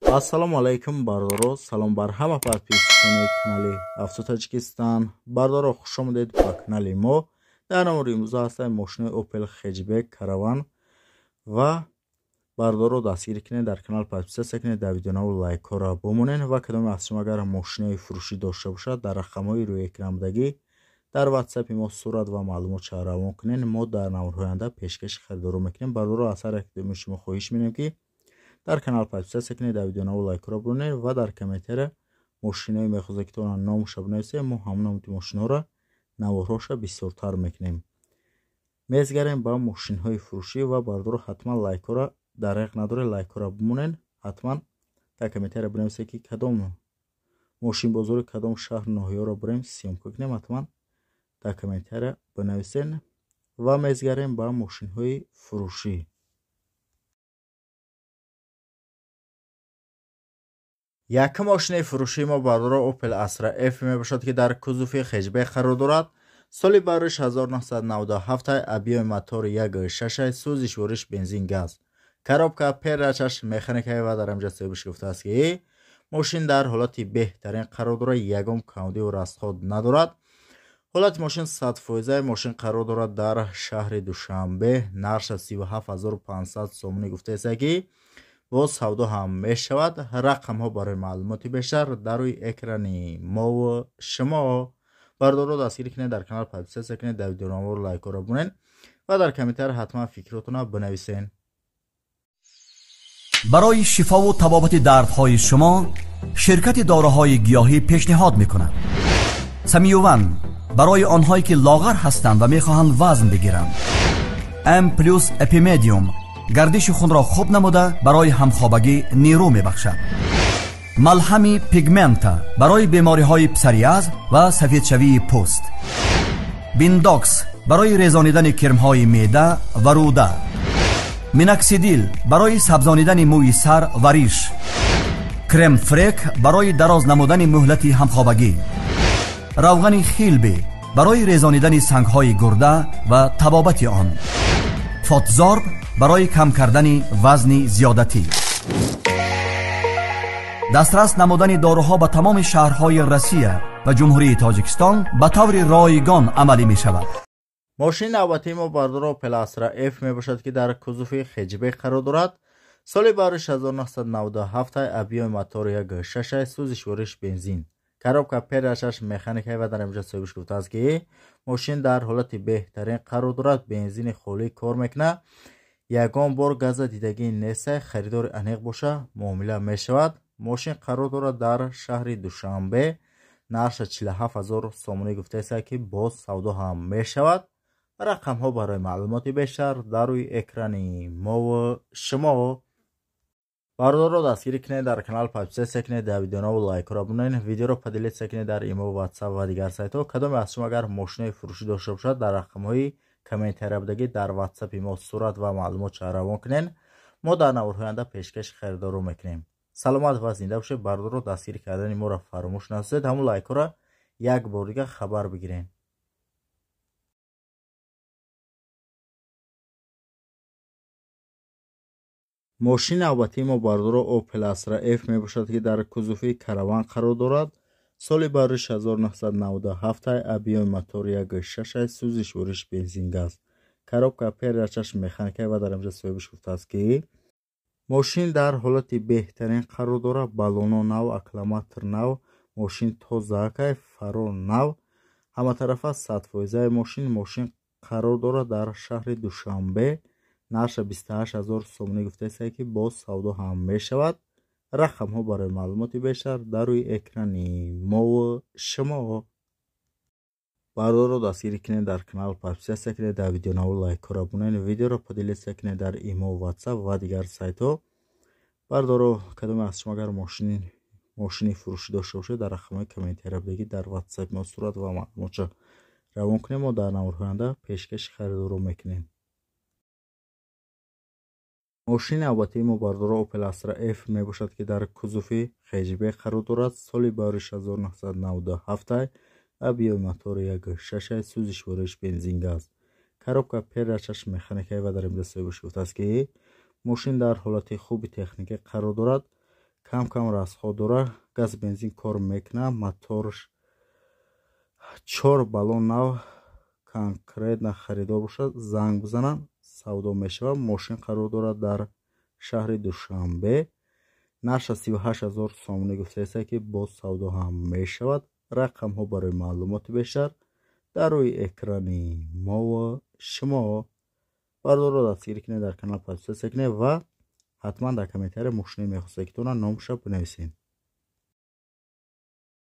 Ассалому алайкум, бардоро, салом бар ҳама подписчикони канали Авто Таҷикистон. Бардоро, хуш омадед ба канали мо. Дар навори имрӯза ҳастем мошини Opel Hatchback Caravan ва бардоро дастгирӣ кунед, дар канал подписаться кунед, дар видеонавор лайкҳоро бимонед ва кадоме аз шумо агар мошинои фурӯшӣ дошта бошад, дар рақамҳои рӯи экран будагӣ дар WhatsApp мо сурат ва маълумотша равон кунед. Мо дар наворҳои оянда пешкаши харидоро мекунем. Бардоро, аз ҳар якдуми шумо хоҳиш менем, ки дар канал подписаться кунед, дар видеонавор лайкҳоро бимонед ва дар комментария мошинои мехозед ки тона номша бинависед, мо ҳамон номи мошинҳоро наворҳоша бисёртар мекунем. Мезгарем ба мошинҳои фурӯшӣ ва бардоро, ҳатман лайкҳоро дареғ надоред, лайкҳоро бимонед, ҳатман дар комментария бинависед, ки кадом мошинбозори, кадом шаҳр, ноҳияро бирем съёмка кунем, ҳатман дар комментария бинависед ва мезгарем ба мошинҳои фурӯшӣ. Якум мошинаи фурӯшии мо, бардоро, Opel Astra F мебошад, ки дар кузови хэтчбек қарор дорад. Соли бароиш 1997, объёми мотори 1.6, сӯзишвориш бензин газ, коробка передачаш механикаи ва дар ҳамҷа соҳибаш гуфтааст, ки мошин дар ҳолати беҳтарин қарор дорад, ягон камбудиву расход надорад. Ҳолати мошин 100%. Мошин қарор дорад дар шаҳри Душанбе, нархша 37 500 сомонӣ гуфтааст, ки боз савдо ҳам мешавад. Рақамҳо барои маълумоти бештар дар рӯи экрани мову шумо. Бардорро дастгирӣ кунед, дар канал подписаться кунед, дар видеонавор лайкҳоро бимонед ва дар комментария ҳатман фикротонро бинависед. Барои шифову табобати дардҳои шумо ширкати доруҳои гиёҳӣ пешниҳод мекунад: Самиюван барои онҳое ки лоғар ҳастанд ва мехоҳанд вазн бигиранд, М плюс Эпимедиум гардиши хунро хуб намуда, барои ҳамхобагӣ нерӯ мебахшад, малҳами Пигмента барои бемориҳои псориаз ва сафедшавии пӯст, Биндокс барои резонидани кирмҳои меъда ва рӯда, Миноксидил барои сабзонидани мӯи сар ва риш, Крем Фрек барои дароз намудани муҳлати ҳамхобагӣ, равғани Хилби барои резонидани сангҳои гурда ва табобати он, Фотзорб барои кам кардани вазни зиёдатӣ. Дастрас намудани доруҳо ба тамоми шаҳрҳои Россия ва Ҷумҳурии Тоҷикистон ба таври ройгон амалӣ мешавад. Мошини навбатии мо, бардоро, Opel Astra F мебошад, ки дар кузови хэтчбек қарор дорад. Соли бароиш 1997, объёми мотори 1.6, сӯзишвориш бензин, коробка передачаш механикаи ва дар инҷа соҳибаш гуфтааст, ки мошин дар ҳолати беҳтарин қарор дорад, бензини холӣ кор мекунад, ягон бор газа дидагӣ неста, харидори аниқ боша, муомила мешавад. Мошин қарор дорад дар шаҳри Душанбе, нархша 47 000 сомонӣ гуфтааст, ки боз савдо ҳам мешавад. Рақамҳо барои маълумоти бештар дар рӯи экрани мову шумо. Бардорро дастгирӣ кунед, дар канал подписаться кунед, дар видеонаву лайкҳоро бимонед, видеоро поделиться кунед дар имо, WhatsApp ва дигар сайтҳо. Кадоме аз шумо агар мошинои фурӯшӣ дошта бошад, дар рақамҳои комментария будагӣ дар WhatsApp мо сурат ва маълумотша равон кунед, мо дар наворҳои оянда пешкаши харидорро мекунем. Саломат ва зинда бошед. Бардорро дастгирӣ кардани моро фаромӯш насозед, ҳамун лайкҳоро як бор дига хабар бигиред. Мошини навбатии мо, бардоро, Opel Astra F мебошад, ки дар кузови Караван қарор дорад. Соли бароиш 1997, объёми мотори 1.6, сӯзишвориш бензин газ, коробка передачаш механика ва дар инҷа соҳибаш гуфтааст, ки мошин дар ҳолати беҳтарин қарор дорад, баллоно нав, аккумулятор нав, мошин тозаакай, фаро нав, ҳаматарафа 100%-аи мошин. Мошин қарор дорад дар шаҳри Душанбе, нархша 28 000 сомонӣ гуфтааст, ки боз савдо ҳам мешавад. Рақамҳо барои маълумоти бештар дар рӯи экрани мову шумо. Бардорро дастгирӣ кунед, дар канал подписаться кунед, дар видеонавор лайкҳоро бимонед, видеоро поделиться кунед дар имо, WhatsApp ва дигар сайтҳо. Бардоро, кадоме аз шумо агар мошини фурӯшӣ дошта бошед, дар рақамҳои комментария будагӣ дар WhatsApp мо сурат ва маълумотша равон кунем, мо дар наворҳои оянда пешкаши харидорро мекунем. Мошини навбатии мо, бардоро, Opel Astra F мебошад, ки дар кузови хэтчбек қарор дорад. Соли бароиш 1997, объёми мотори 1.6, сӯзишвориш бензин газ, коробка передачаш механикаи ва дар инҷа соҳибаш гуфтааст, ки мошин дар ҳолати хуби техникӣ қарор дорад. Кам кам расход дорад, газ, бензин кор мекунад, моторш чор баллон нав. Конкретно харидор бошад, занг бизананд, савдо мешавад. Мошин қарор дорад дар шаҳри Душанбе. Нархша 38 000 сомонӣ гуфтааста, ки боз савдо ҳам мешавад. Рақамҳо барои маълумоти бештар дар рӯи экрани мову шумо. Бардорро дастгирӣ кунед, дар канал подписаться кунед ва ҳатман дар комментария мошине мехостагитона номша бинависед.